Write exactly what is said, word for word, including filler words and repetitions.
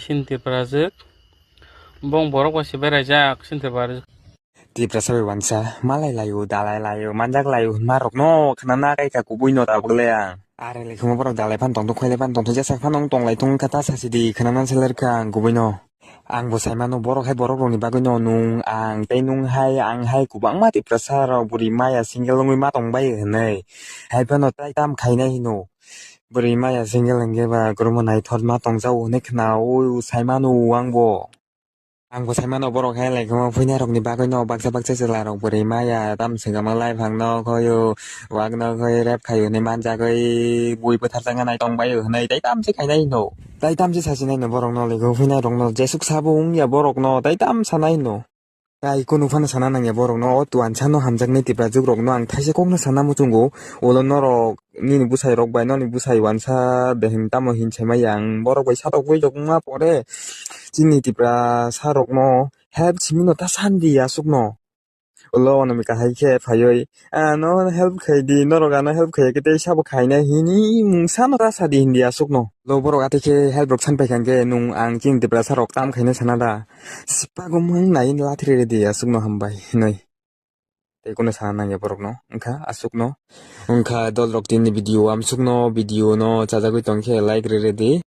Sin Tiprajwk. Bong borok bai se beraijak Sin Tiprajwk. Tiprasa bai wansa malai laio, dalai laio, manjak laio hwnma rokno khwnana kai kha kubui no tabuk le ang. Are le khuma borok dalai phan tongthok, khailai phan tongthok, jesa phano wng tonglai thung kha ta sasi di khwnana se ler kha ang kubui no. Ang bo sai mano borok hai borok rokni bagwi no nung ang tei nung hai ang hai kwbangma Tiprasa rok bwrwi maya single wngwi ma tong bai hwnwi. Hai phano tai tam khainai hino. Bwrwi maya single hwnkhe ba kwrwngma naithok ma tong jao hwnwi khna o sai mano ang bo. Ang bo sai mano borok hai lai kwma phuinai rokni bagwi no baksa baksa chwla rok bwrwi maya tam swngama lai phang no khoyo wak no khoi rep khayo hwnwi manjagwi bui bwthar changna nai tong baio hwnwi tai tam se khainai hino. Tai tam se sasinai no borok no lego phuinai rok no jesuk sabo wngya borok no tai tam sanai hino. Tai kunu phano sana nangya borok no o tuansa no hamjaknai Tiprajwk rok no ang thaisa kok no sana muchungo ulo norok nini bwsai rok bai noni bwsai wansa behim tamo hin sai maya ang borok bai satok bui rok wngma pore chini Tiprasa rok no help simi no ta sandi aswk no. Ulo onamika hai khe phaiwi ano help khai di, norok ano help khai khe tei sabo khainai hini mungsa no ta sadi hindi aswk no. Lo borok atwi khe help rok san paikha hwnkhe nung ang chini Tiprasa rok tam khaina sana da. Sipagumung nai lathri redi aswk no hambai hinwi. Tei kunu sana nangya borok no wngkha aswk no. Wngkha dol rok tini video amswk no, video no chajagwi tongkhe like redi.